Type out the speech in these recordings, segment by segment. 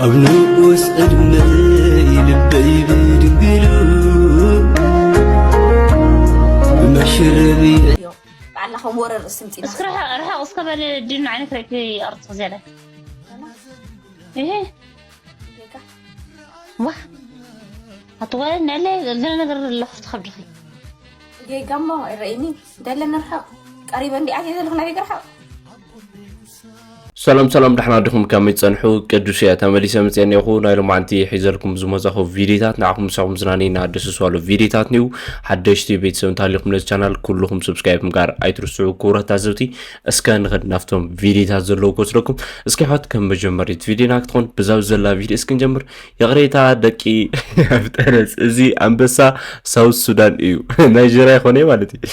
ኣብ ንኡስ ዕድመይ ልበይ ብድንግሉ ብመሽረቢ ባዕላ ከም ወረር ስምፂና እስኪ ርሕቕ ርሕቕ እስከ በል ድን ዓይነት ርእቲ ኣርፅቕ ዘለ ይሄ ዋ ኣትወ ነለ ገለ ነገር ኣለኹ ትኸብድኺ ጌጋሞ ይረእኒ ደለ ንርሕቕ ቀሪበ እንዲኣት ዘለኹ ናይ ግርሕቕ ሰላም ሰላም፣ ደሕና ዲኹም? ከመይ ትጸንሑ? ቅዱስ እያ ተመሊሰ መጽኤ እኒኹ። ናይ ሎማዓንቲ ሒዘልኩም ዝመጻኹ ቪዲዮታት ንዓኹም ምሳኹም ዝናነይ እናደስስዋሉ ቪዲዮታት ንዩ። ሓደሽቲ ቤተሰብ እንተሃሊኹም ነዚ ቻናል ኩልኹም ሰብስክራይብ ምግባር ኣይትርስዑ። ክቡራት ታዘብቲ፣ እስከ ንኸድ ናብቶም ቪዲዮታት ዘለዉ ክወስደኩም። እስኪ ሕት ከም መጀመሪት ቪዲዮና ክትኾን ብዛብ ዘላ ቪዲዮ እስኪ ንጀምር። ይቕሬታ ደቂ ፍጠረስ፣ እዚ ኣንበሳ ሳውት ሱዳን እዩ። ናይጀርያ ይኾነ ማለት እዩ።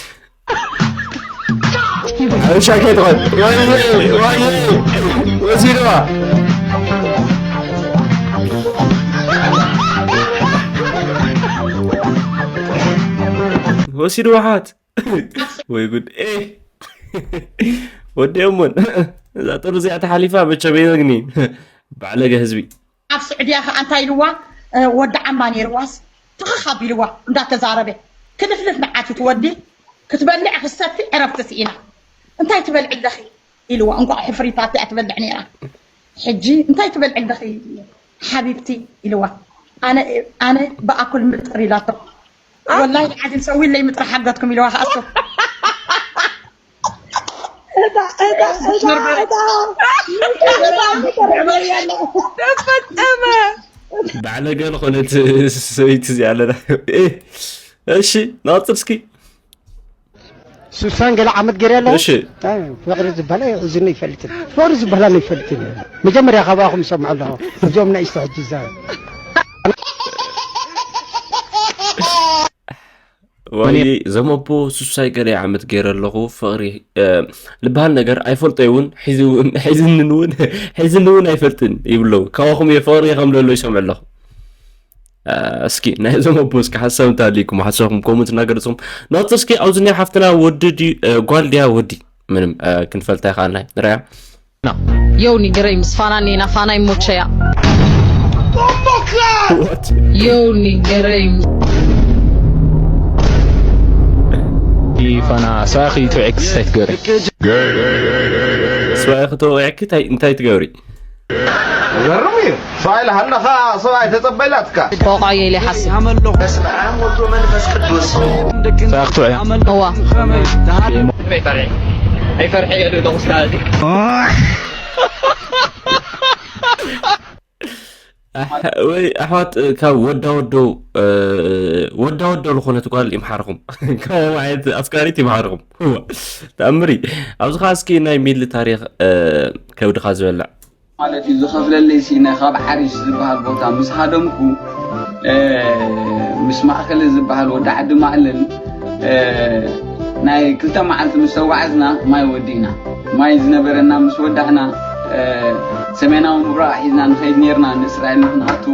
ሻኬት ኾን ወሲድዋ ወሲድዋ ሓት ወይ ጉድ ኤ ወዲኦሞን እዛ ጥሩ እዚኣ ተሓሊፋ መቸም የዘግኒ ባዕለገ ህዝቢ ኣብ ስዑድያ ከዓ እንታይ ኢልዋ ወዲ ዓማ ነይርዋስ ትኽኽ ኣቢልዋ እንዳተዛረበ ክልፍልፍ ንዓት ትወዲ ክትበልዕ ክሰቲ ዕረፍቲ ስኢና እንታይ ትበልዕ ኣለኺ ኢልዋ እንቋዕ ሕፍሪታት እያ ትበልዕ ነይራ ሕጂ እንታይ ትበልዕ ኣለኺ ሓቢብቲ ኢልዋ ኣነ ኣነ ብኣኩል ምጥር ኢላቶ ወላሂ ዓዚም ሰዊለይ ምጥር ሓገትኩም ኢልዋ ከኣሱ ተፈጠመ ባዕለገ ዝኾነት ሰበይቲ እዚኣ ኣለና እሺ ናቕፅል እስኪ ሱሳን ገለ ዓመት ገይረ ኣለኹ እሺ ፍቅሪ ዝበሃል ሕዝኒ ይፈልጥን ፍቅሪ ዝበሃል ኣይፈልጥን መጀመርያ ካብኣኹም ሰምዖ ኣለኹ እዞም ናይ ስተ ሕጂ ይዛረብ ወይ ዘመቦ ሱሳይ ገለ ዓመት ገይረ ኣለኹ ፍቅሪ ልበሃል ነገር ኣይፈልጦ እውን ሒዝንን እውን ሒዝኒ እውን ኣይፈልጥን ይብለው ካባኹም እየ ፍቅሪ ከም ዘሎ ይሰምዑ ኣለኹ እስኪ ናይ ዘመቦ እስኪ ሓሳብ እንተሃልይኩም ሓሳብኩም ኮመንት እናገለፅኩም ናፅር እስኪ ኣብዚ ናይ ሓፍትና ወዲ ድዩ ጓል ድያ ወዲ ምንም ክንፈልጣ ይኽኣልና ንረያ Yo, ንገረይ ምስ ፋና ኔና ፋና ይሞቸያ What? Yo, ንገረይ ፋና ሳኺ ትዕክስ ኣይትገሪ ስባይ ክትወቅዕኪ እንታይ ትገብሪ ገርም እዩ ሰብኣይ ለሃለኻ ሰብኣይ ተጸበላትካ ቆቋየ ኢለ ሓስብ በስመ ኣብ ወልድ ወመንፈስ ቅዱስ ሳኽትዑ እያ እዋ ወይ ኣሕዋት ካብ ወዳ ወዶ ወዳ ወዶ ዝኾነት ጓል ይምሓርኹም ካብ ዓይነት ኣፍቃሪት ይምሓርኹም ተኣምሪ ኣብዚ ኸዓ እስኪ ናይ ሚሊ ታሪኽ ከብድኻ ዝበልዕ ማለት እዩ ዝኸፍለለይ ሲነ ካብ ሓሪሽ ዝበሃል ቦታ ምስ ሃደምኩ ምስ ማእከለ ዝበሃል ወዲ ዓዲ ማእለል ናይ ክልተ መዓልቲ ምስ ተጓዓዝና ማይ ወዲእና ማይ ዝነበረና ምስ ወዳእና ሰሜናዊ ምብራቕ ሒዝና ንኸይድ ነርና ንእስራኤል ንክንኣቱ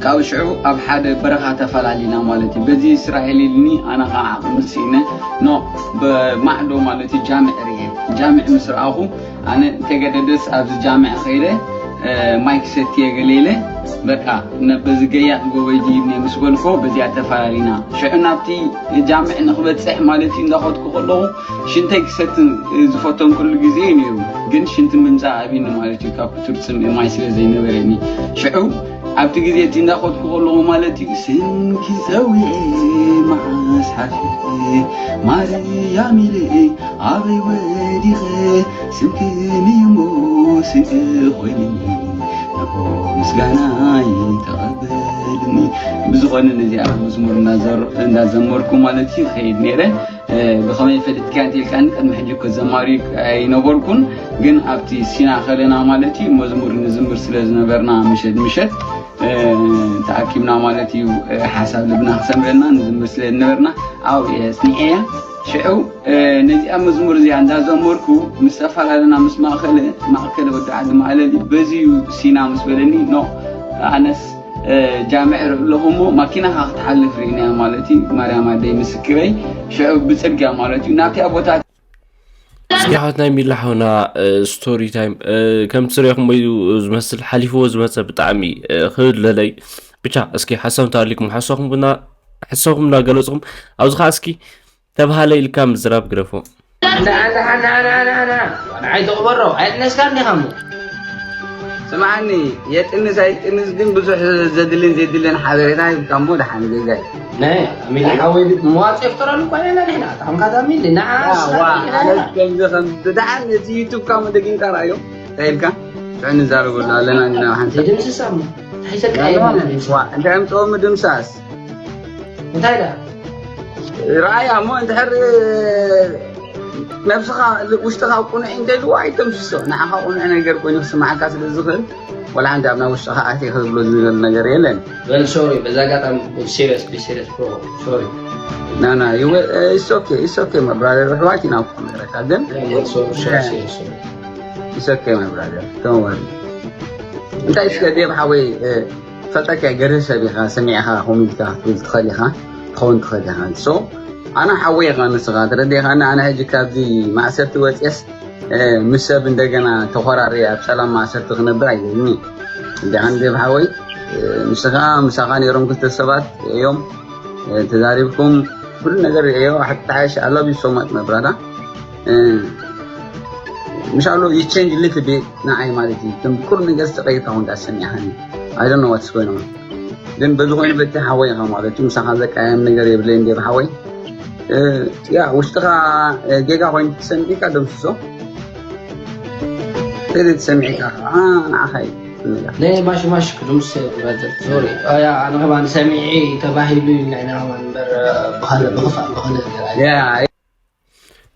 ካብ ሽዑ ኣብ ሓደ በረኻ ተፈላሊና ማለት እዩ በዚ እስራኤል ኢልኒ ኣነ ከዓ ዓቕሚ ስኢነ ኖ ብማዕዶ ማለት እዩ ጃምዕ ርየ ጃምዕ ምስ ረኣኹ ኣነ እንተገደደስ ኣብዚ ጃምዕ ኸይደ ማይ ክሰትየ ገለ ኢለ በቃ በዚ ገያጥ ጎበይ ድይብኒ ምስ በልኮ በዚኣ ተፈላሊና ሽዑ ናብቲ ጃምዕ ንክበፅሕ ማለት እዩ እንዳኸድኩ ከለኹ ሽንተይ ክሰቲ ዝፈተንኩሉ ግዜ እዩ ነይሩ ግን ሽንቲ ምምፃእ ኣብኒ ማለት እዩ ካብ ክቱር ፅምኢ ማይ ስለ ዘይነበረኒ ሽዑ ኣብቲ ግዜ እቲ እንዳኸድኩ ከለኹ ማለት እዩ ስምኪ ፀዊዐ መዓስ ሓፊረ ማርያም ኢለ ኣበይ ወዲኸ ስምኪ ምይሞ ስንቂ ኮይንኒ ንቦ ምስጋናይ ተቐበልኒ ብዝኾነ ነዚኣ መዝሙር እንዳዘመርኩ ማለት እዩ ኸይድ ነይረ ብኸመይ ፈሊጥካ እንተ ኢልካኒ ቅድሚ ሕጂ እኮ ዘማሪ ኣይነበርኩን ግን ኣብቲ ሲና ከለና ማለት እዩ መዝሙር ንዝምር ስለ ዝነበርና ምሸት ምሸት ተኣኪብና ማለት እዩ ሓሳብ ልብና ክሰምረና ንዝምር ስለ ዝነበርና ኣብኡ እየ ኣጽኒዐያ ሽዑ ነዚኣ መዝሙር እዚኣ እንዳዘመርኩ ምስ ተፈላለና ምስ ማእከለ ማእከለ ወዲ ዓዲ ማእለል በዚ እዩ ሲና ምስ በለኒ ኖ ኣነስ ጃምዕ ርኢ ኣለኹ እሞ ማኪናኻ ክትሓልፍ ርኢናያ ማለት እዩ ማርያም ኣደይ ምስክረይ ሽዑ ብፅርግያ ማለት እዩ ናብቲኣ ቦታ የሓወት ናይ ሚላ ሓውና ስቶሪ ታይም ከም ትሪኹም እዩ ዝመስል ሓሊፍዎ ዝመፀ ብጣዕሚ ክብድ ለለይ። ብቻ እስኪ ሓሳብ እንተሃሊኩም ሓሳኹም ብና ሓሳኹም እናገለፅኹም ኣብዚ ከዓ እስኪ ተብሃለ ኢልካ ምዝራብ ግደፎ። ንዓይ ተቕበሮ ኣይጥነስካን ዲኻ እሞ ስምዓኒ፣ የጥንስ ኣይጥንስ ግን ብዙሕ ዘድልን ዘይድልን ሓበሬታ ሂብካ እሞ ደሓን ጌጋይ። ናይ ሚሊ ሓወይ መዋጽ የፍጠረሉ እኳ ኢና ንሕና። ኣጣዕምካ እዛ ሚሊ ንዓ ዋ፣ ኣነስ ከምዚ ከም ብደሓን ነቲ ዩቱብ ካሞ ደጊምካ ረኣዮ። እንታይ ኢልካ? ሽዑ ንዛረበሉ ኣለና ኢና ሓንሳብ። ዘይድምስሳ እሞ እንታይ ዘቃየመና ድምሲ? ዋ፣ እንታይ ኣምጽኦ ምድምሳስ? እንታይ ደኣ? ረኣያ እሞ እንድሕር ነብስኻ ውሽጥኻ ቁኑዕ እንተልዎ ኣይተምስሶ ንዓኻ ቁኑዕ ነገር ኮይኑ ክስማዓካ ስለ ዝኽእል ወላ ሓንቲ ኣብ ናይ ውሽጥኻ ኣትየ ክብሎ ዝብል ነገር የለን በል ሶሪ በዛ ኣጋጣሚ serious be serious bro sorry ናና ይወ it's okay it's okay my brother ኣሕዋት ኢና እኮ ነገረካ ግን በል ሶሪ ሶሪ serious sorry it's okay my brother don't worry እንታይ እስከ ዴብ ሓወይ ፈልጠካ ገርህ ሰብ ኢኻ ሰሚዕኻ ከምኡ ኢልካ ክትብል ትኽእል ኢኻ ትኸውን ትኽእል ኢኻ so ኣነ ሓወይ ኢኻ ንስኻ ተረዲኻኒ ኣነ ሕጂ ካብዚ ማእሰርቲ ወፅየስ ምስ ሰብ እንደገና ተኾራሪ ኣብ ሰላም ማእሰርቲ ክነብር ኣይደልኒ እንዲኻ ንዴብ ሓወይ ንስኻ ምሳኻ ነይሮም ክልተ ሰባት እዮም ተዛሪብኩም ኩሉ ነገር ርእዮ ሓቂ ተሓየሽ I love you so much my brother ምሻሎ you change little bit ንዓይ ማለት እዩ ከም ኩሉ ነገር ዝተቀይርካ ኮንካ ዝሰሚዕካኒ I don't know what's going on ግን በዚ ኮይኑ በቲ ሓወይ ኢኻ ማለት እዩ ምሳኻ ዘቃየም ነገር የብለይ እንዴ ሓወይ ያ ውሽጥኻ ጌጋ ኮይኑ ትሰሚዕካ ደምስሶ ተዘይ ትሰሚዕካ ከዓ ንዓኻ እዩ ናይ ማሽማሽ ክድምስ ብራዘር ሶሪ ኣነ ከማን ሰሚዒ ተባሂሉ ኢልና ኢና ከማን እምበር ብኻልእ ብኽፋእ ብኽልእ ነገር ኣይ ያ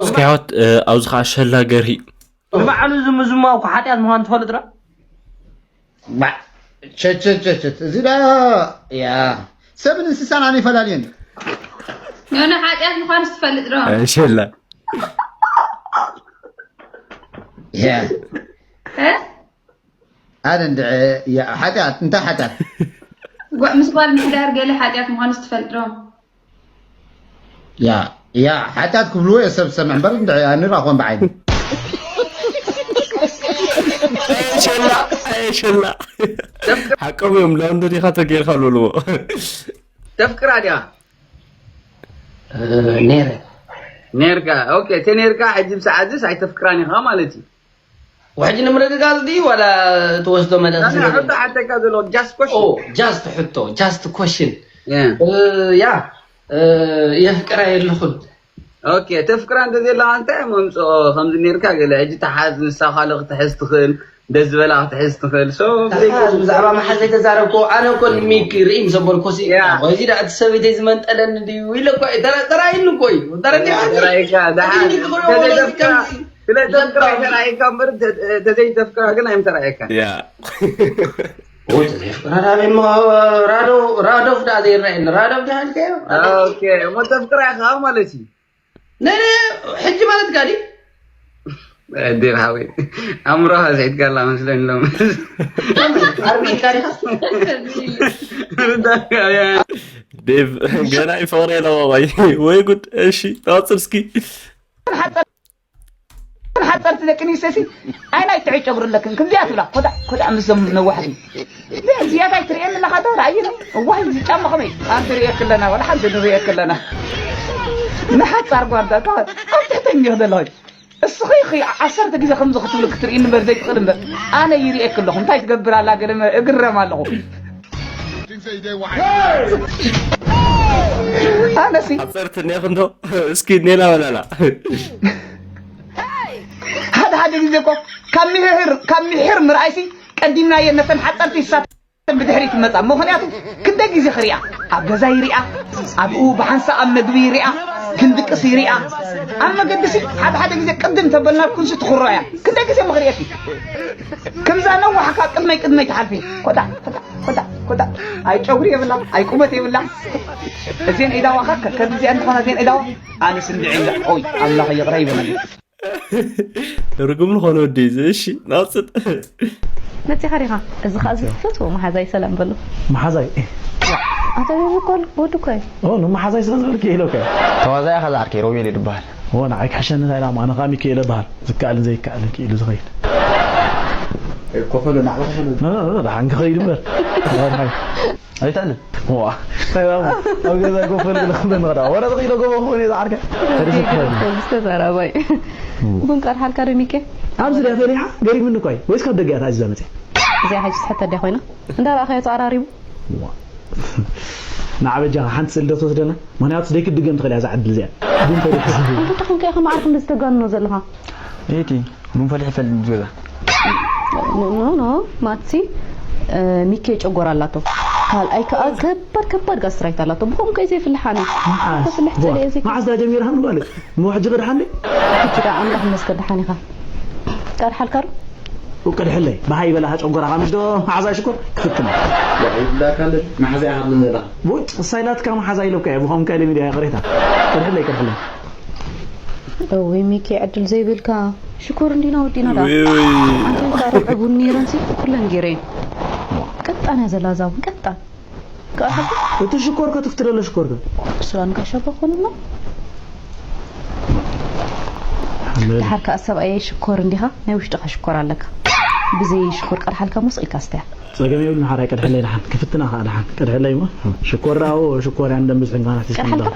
እስኪ ሕወት ኣብዚ ከዓ ሸላ ገርሂ ንባዕሉ ዝምዝማው እኮ ሓጢኣት ምዃኑ ትፈልጥ ዶ? ቸቸቸቸት እዚ ዳ ያ ሰብን እንስሳን ኣነ ይፈላልየን ዮና ሓጢኣት ምዃኑ ትፈልጥ ዶ? ሸላ ያ እ? ኣነ እንድዐ ያ ሓጢኣት እንታይ ሓጢኣት ጓ- ምስ ጓል ምሕዳር ገለ ሓጢኣት ምዃኑ ትፈልጥ ዶ? ያ ያ ሓጢኣት ክብልዎ እየ ሰብ ዝሰምዕ እምበር እንድዐ ኣነ ራኾን ብዓይኒ ሸላ ሸላ ሓቆም እዮም ላውንደሪ ኢኻ ተጌርካ ልብልዎ ተፍቅራ ድያ ነይረ ነርካ ኦኬ ተነርካ ሕጂ ብሰዓትስ ኣይተፍቅራን ኢኻ ማለት እዩ ውሕጂ ንምርግጋፅ ድዩ ዋላ ትወስዶ መልእኽቲ ሕቶ ሓተካ ዘሎ just question just ሕቶ just question ያ የፍቅራ የለኹን ኦኬ ተፍቅራ እንተዘየለኻ እንታይ መምፅኦ ከምዚ ነርካ ገለ ሕጂ ተሓዝ ንሳ ካልእ ክትሕዝ ትኽእል ደስ ዝበላ ክትሕዝ ትኽእል so ብዛዕባ መሓዘይ ተዛረብኮ ኣነ እኮ ሚክ ርኢ ምስ ኣበልኮሲ ወይዚ ዳ እቲ ሰበይተይ ዝመንጠለኒ ድዩ ኢለ እኮ ተራኢኒ እኮ እዩ ተረዲኻ ተራኢካ ደሓን ተዘይተፍቅራ ስለ ተፍቅራ ተራኢካ እምበር ተዘይተፍቅራ ግን ኣይምተራኢካ ያ ራዶፍ ዳ ዘይረአየኒ ራዶፍ ዳ ሃልከዮ ኦኬ እሞ ተፍቅራ ኢኻ ማለት እዩ ነነ ሕጂ ማለት ጋዲ ዴብ ሓወይ ኣእምሮኻ ዘሒትካ ኣላ መስለኒ ሎም ኣርቢዕካ ዲኻ ዴቭ ገና ይፈቕረ ኣለዎ ወይ ወይ ጉድ እሺ ተወፅል እስኪ ሓፀርቲ ደቂ ኣንስተሲ ኣይ ናይ ጥዑይ ጨጉሪ ኣለክን ከምዚኣ ትብላ ኮዳ ኮዳ ምስዞም ነዋሕቲ እዚኣ እንታይ ትርእየኒ ኣለኻ ዶ ርኣይኒ እዋይ እዚ ጫማ ከመይ ኣንቲ ርእየክ ኣለና ዋላ ሓንቲ ንርእየክ ኣለና ንሓፃር ጓንታ ካብ ትሕተኝ ዘለኹ እስኺ ኺ ዓሰርተ ግዜ ከምዚ ክትብሉ ክትርእይኒ እምበር ዘይትኽእል እምበር ኣነ ይርእየክ ኣለኹ እንታይ ትገብር ኣላ ገለ እግረም ኣለኹ ኣነሲ ሓፀርቲ እኒአኽ እንዶ እስኪ ኔላ በላላ ሓደ ሓደ ግዜ እኮ ካብ ምሕር ካብ ምሕር ምርኣይሲ ቀዲምናየን ነተን ሓፀርቲ ይሳተን ብድሕሪት ይመፃ ምኽንያቱ ክንደይ ግዜ ክሪኣ ኣብ ገዛ ይሪኣ ኣብኡ ብሓንሳእ ኣብ መግቢ ይሪኣ ክንድቅስ ይሪኣ ኣብ መገዲ ሲ ሓደ ሓደ ግዜ ቅድም ተበልና ኩንሲ ትኽሮ እያ ክንደይ ግዜ ምኽርየት እዩ ከምዛ ነዋሕካ ቅድመይ ቅድመይ ትሓልፊ ኮዳ ኮዳ ኮዳ ኮዳ ኣይ ጨጉሪ የብላ ኣይ ቁመት የብላ እዚአን ኢዳዋ ከከ ከምዚአን ዝኾና እዚአን ኢዳዋ ኣነስ እንድዒ ኦይ ኣምላኽ ይቕረ ይበለኒ ርጉም ዝኾነ ወዲ እዚ እሺ ናፅድ መፂኻ ዲኻ እዚ ከዓ እዚ ትፈትዎ መሓዛይ ሰላም በሎ መሓዛይ ኣታ ይብኮል ወዱ ኮይ ኦ ንመሓዛይ ስለ ዝበልክ ኢሎከ ተዋዛያ ከዛ ዓርከይ ሮቤል ይድበሃል ንዓይ ክሕሸኒ እንታይ ኢላ? ኣነ ከዓ ሚካኤል እበሃል። ዝከኣልን ዘይከኣልን ክኢሉ ዝኸይድ። ኮፈሎ ናዕባ ኮፈሎ ደሓን ክኸይድ እምበር። ኣይታለ ዋ ኣብ ገዛ ኮፈል ክለክለ ንኸዳ ወረ ተኽኢሎ ጎቦ ክኾን እየ ዝዓርከ። ዝተዛራባይ ቡን ቀርሓልካ ዶ ሚኬ? ኣብዚ ድያ ፈሊሓ ገሪምኒ እኳ እዩ። ወይስ ካብ ደገ እያ ተኣዚዛ መፅያ? እዚኣ ሕጂ ትሕተ ድያ ኮይና? እንዳረኣኻዮ ተቐራሪቡ። ንዓበጃኻ ሓንቲ ስእሊ ዶ ትወስደና? ምኽንያቱ ደይክትድገም ትኽእል እያ እዛ ዕድል እዚኣ። ግን ፈሪሐ እንታይ ኮንካ ኢኻ መዓርኩ እንደዚ ተጋንኖ ዘለኻ? እቲ ቡን ፈሊሕ ይፈልጥ ምስ ገዛ ኖ ኖ ማቲ ሚኬ ጨጎራ ኣላቶ። ካልኣይ ከዓ ከባድ ከባድ ጋስትራይት ኣላቶ። ብኸምኡ ከይ ዘይፍልሕ ኣነ። ተፍልሕ ጸለ እየ ዘይከ- መዓዝ ዳ ጀሚርካ ንጓል? እሞ ሕጂ ክድሓን ድዩ? ሕጂ ደኣ ኣምላኽ ይመስገን ደሓን ኢኻ። ቀርሓልካ ዶ? ቅድሕለይ ብሃይ በላ ጨጎራኻ ምሽ ዶ መሓዛ ሽኮር ክፍትን። ይብላካለ መሓዛ ይሃብልን ዘለኻ ቡጭ ሳይላትካ መሓዛ ኢለካ እየ ብኸም ካለ ሚድያ ቅሬታ ቅድሕለይ ቅድሕለይ እውይ ሚኪ ዕድል ዘይብልካ ሽኮር እንዲና ወዲና ዳ ውይ። ኣንተ ርብዒ ቡን ነይረን ሲ ኩለን ገይረ ቀጣን እያ ዘላ እዛ ቡን ቀጣን እቲ ሽኮር ከትፍትለለ ሽኮር ከ እሱራን ጋሻ በኮንና ድሓር ከዓ ሰብኣየ ሽኮር እንዲኻ ናይ ውሽጥኻ ሽኮር ኣለካ ብዘይ ሽኮር ቀርሓልካ ሞስ ኢልካ ስተያ ጸገም የብልን ሓራይ ቀድሐለይ ደሓን ክፍትና ከዓ ደሓን ቀድሐለይ እሞ ሽኮር ደኣ ሽኮር ያን ደንብ ዝሕን ካና ሒዝኩም ቀድሐልካ?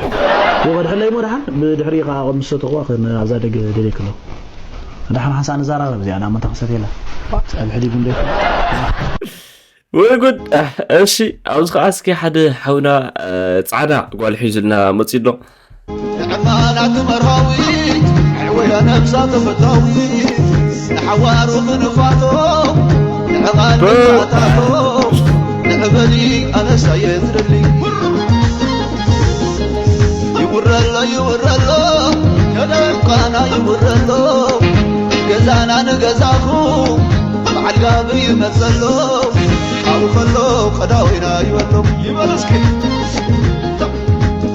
ደኣ ወ ቀድሐለይ እሞ ደሓን ብድሕሪ ከዓ ከም ዝሰተኹዋ ክን ኣብዛ ደገ ደልየ ክሎ ደሓን ሓንሳ ንዛራረብ እዚኣ ናብ መታ ክሰት የላ ጸብሒ ዲቡ እንደ ወይ ጉድ ኣህ፣ እሺ ኣብዚ ከዓ እስኪ ሓደ ሓውና እ፣ ፃዕዳ ጓል ሒዙልና መፂ ኣሎ ንዕማናት መርሃዊት ዕውያ ነብሳ ተፈታዊት ንሓዋሩ ክንፋቶ ንዕቓል ንፋታቶ ንዕበሊ ኣነሳየ ትደሊ ይውረሎ ይውረሎ ከደምቃና ይውረሎ ገዛና ንገዛኹ በዓል ጋብ ይመጸሎ ኣብኡ ከሎ ቀዳዊና ይበሎ ይበል እስኪ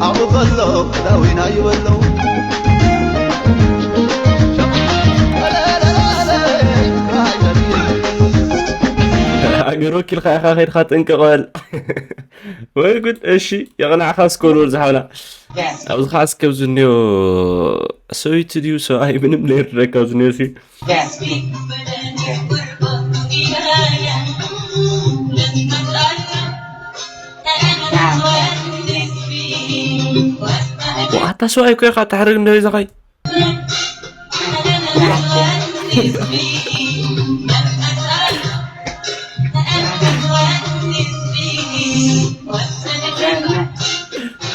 ኣብኡ ከሎ ቀዳዊና ይበሎ ሃገር ወኪልካ ኢኻ ከይድካ ጥንቅቕ በል ወይ ጉድ እሺ የቕናዕካ እስከ ልበል ዝሓውና ኣብዚ ከዓ እስከ ኣብዚ እኒኦ ሰበይቲ ድዩ ሰብኣይ ምንም ለይርደካ ኣብዚ እኒኦ ሲ ኣታ ሰብኣይ እኮ ኢኻ ተሕርግ እንደ በይዛኻይ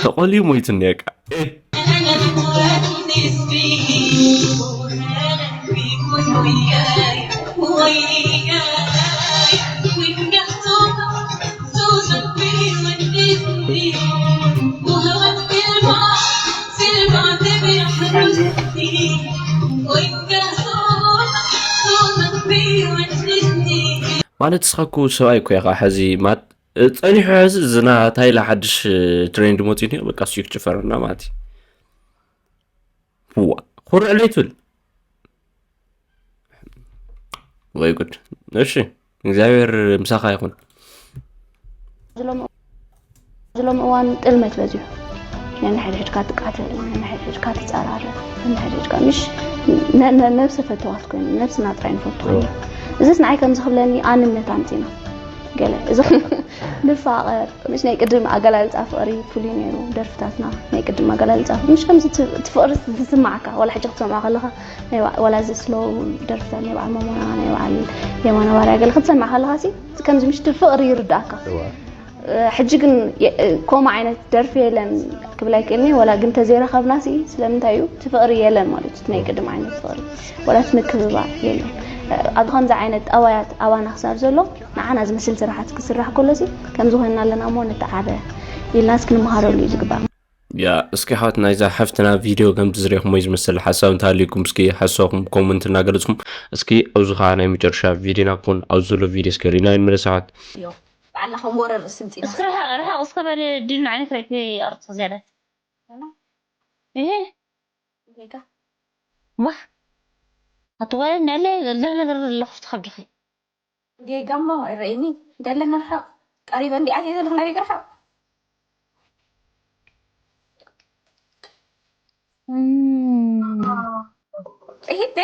ተቆልዩ ሞይቱ እኒኦ ቃ ማለት እስኻ እኮ ሰብኣይ እኮ ኢኻ ሕዚ ማት ጸኒሑ ሕዚ እዚ ናታ ኢላ ሓድሽ ትሬንድ መፂኡ እኒኦ በቃ እሱ ክጭፈረና ማለት እዩ ዋ ኩርዕ ለይትብል ወይ ጉድ እሺ እግዚኣብሔር ምሳኻ ይኹን ዝሎም እዋን ጥልመት በዚሑ ነንሕድሕድካ ትቃተል ነንሕድሕድካ ትፀራረ ነንሕድሕድካ ምሽ ነብሰ ፈተዋት ኮይኑ ነብስና ጥራይ ንፈቱ ኮይና እዚስ ንዓይ ከም ዝኽብለኒ ኣንነት ኣምፂና ገለ እዚ ንፋቐር ምስ ናይ ቅድም ኣገላልፃ ፍቕሪ ፍሉይ ነይሩ ደርፍታትና ናይ ቅድም ኣገላልፃ ምሽ ከምዚ እቲ ፍቕሪ ዝስማዓካ ዋላ ሕጂ ክትሰምዖ ከለኻ ዋላ እዚ ስሎው ደርፍታት ናይ በዓል ሞሞና ናይ በዓል የማነ ባርያ ገለ ክትሰምዕ ከለኻ ሲ ከምዚ ምሽ እቲ ፍቕሪ ይርዳእካ ሕጂ ግን ኮማ ዓይነት ደርፊ የለን ክብል ኣይክእልኒ ወላ ግን ተዘይረኸብና ሲ ስለምንታይ እዩ እቲ ፍቕሪ የለን ማለት እዩ ናይ ቅድም ዓይነት ፍቕሪ ወላ እቲ ምክብባር የለን ኣብ ከምዚ ዓይነት ጠዋያት ኣባና ክሳብ ዘሎ ንዓና ዝመስል ስራሓት ክስራሕ ከሎ ሲ ከምዚ ኮይና ኣለና እሞ ንተዓበ ኢልና እስኪ ንምሃረሉ እዩ ዝግባእ ያ እስኪ ሓወት ናይዛ ሓፍትና ቪድዮ ከምቲ ዝሪኹሞ እዩ ዝመስል ሓሳብ እንተሃልዩኩም እስኪ ሓሳብኩም ኮመንት እናገለፅኩም እስኪ ኣብዚ ከዓ ናይ መጨረሻ ቪድዮና ክኾን ኣብዚ ዘሎ ቪድዮ እስኪ ሪና ይንመለስ ሓወት ባዕላ ከም ወረ ርእሲ ምፂና እስኪ ርሓቕ ርሓቕ እስከ በል ድን ዓይነት ራይት ኣርቶ ዝያዳ ይሄ ጌጋ ዋ ኣትዋለ ናለ ለነገር ለኹፍ ትኸብድኺ ጌጋ እሞ ኣይረእኒ ገለ ንርሓቕ ቀሪበ እንዲኣት ዘለኹ ናይ ርሓቕ ይሄደ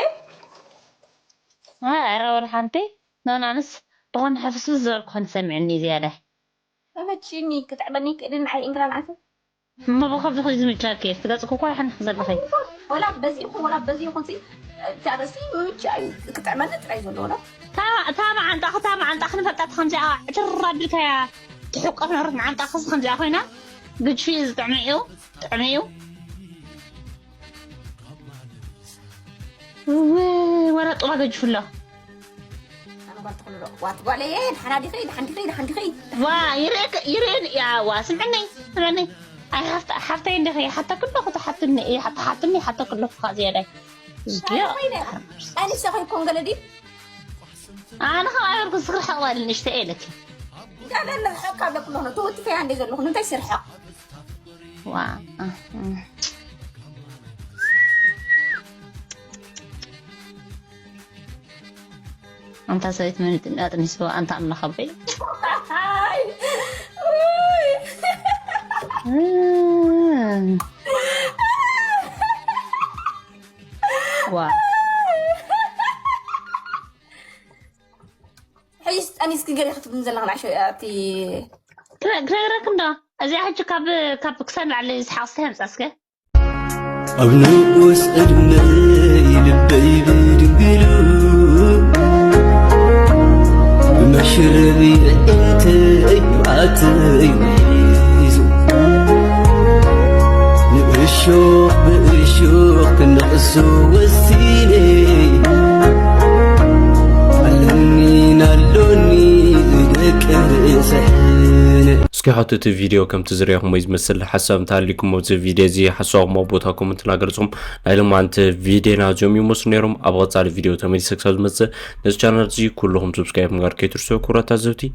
ኣረ ወላ ሓንቲ ኖናንስ ብኾን ሕፍስፍስ ዝበልኩ ኾን ሰሚዕኒ ዝያዳ ተመችኒ ክጥዕመኒ ክእልን ሓይ እንግራ ንዓት እሞ ብኸብዚ ኹ ዝምቻኪ ስጋጽኩ እኳ ሓንክ ዘለኸይ ወላ በዚ ይኹን ወላ በዚ ይኹን ሲ ታበሲ ምምቻ እዩ ክጥዕመኒ ጥራይ ዘሎ ወላ እታ መዓንጣ ክታ መዓንጣ ክንፈልጣት ከምዚኣ ዕትር ኣቢልካያ ትሕቆፍ ነበረት መዓንጣ ክስ ከምዚኣ ኮይና ግድፊ እዩ ዝጥዕሚ እዩ ጥዕሚ እዩ ወላ ጥዋ ገጅፍሎ ዋት ጓለየ ድሓና ዲኺ ድሓን ዲኺ ድሓን ዲኺ ዋ ይርእየክ ይርእየን ያ ዋ ስምዕነይ ስምዕነይ ኣይ ሓፍታ ሓፍተይ እንዲኺ ሓተክሎ ክትሓትኒ እየ ሓትኒ ሓተክሎ ከዓ ዝያዳይ ዝድዮ ኣኒሰ ኮይኮን ገለዲ ኣነ ከም ኣበልኩ ዝክር ሓቕባል ንእሽተ እየ ኢለኪ ጋለለ ሕካ ኣለኩ ለሆነ ተወትፈያ እንደ ዘለኹ ንምንታይ ስርሕቕ ዋ ኣንታ ሰበይት መን ኣጥኒስዋ ኣንታ ኣምላኽ ኣቦይ ዋ ሕይስ ጠኒስኪ ገለ ክትብልን ዘለኻ ንዓሾ ኣብቲ ክነግረክ እንዶ እዚኣ ሕጂ ካብ ካብ ክሳብ ላዕሊ ዝሓቕስተ የምፃስከ ኣብ ንኡስ ዕድመይ ልበይ ብድንግሉ ብመሽረቢ የእንተይ ባተይ ሒዙ ንእሾኽ ብእሾኽ ክነቕሶ ወሲነ ኣለኒ ናሎኒ ዝደቅር ሰሕነ እስኪ ሓቱ እቲ ቪድዮ ከምቲ ዝረኹሞ ዝመስል ሓሳብ እንተሃሊኩም ኣብዚ ቪድዮ እዚ ሓሳብኩም ኣብ ቦታ ኮመንት እናገለፅኩም ናይ ሎማዓንቲ ቪድዮና እዚኦም ይመስሉ ነይሮም ኣብ ቀፃሊ ቪድዮ ተመሊሰ ክሳብ ዝመፅእ ነዚ ቻናል እዚ ኩልኹም ሰብስክራይብ ምግባር ከይትርስዑ ክቡራት ታዘብቲ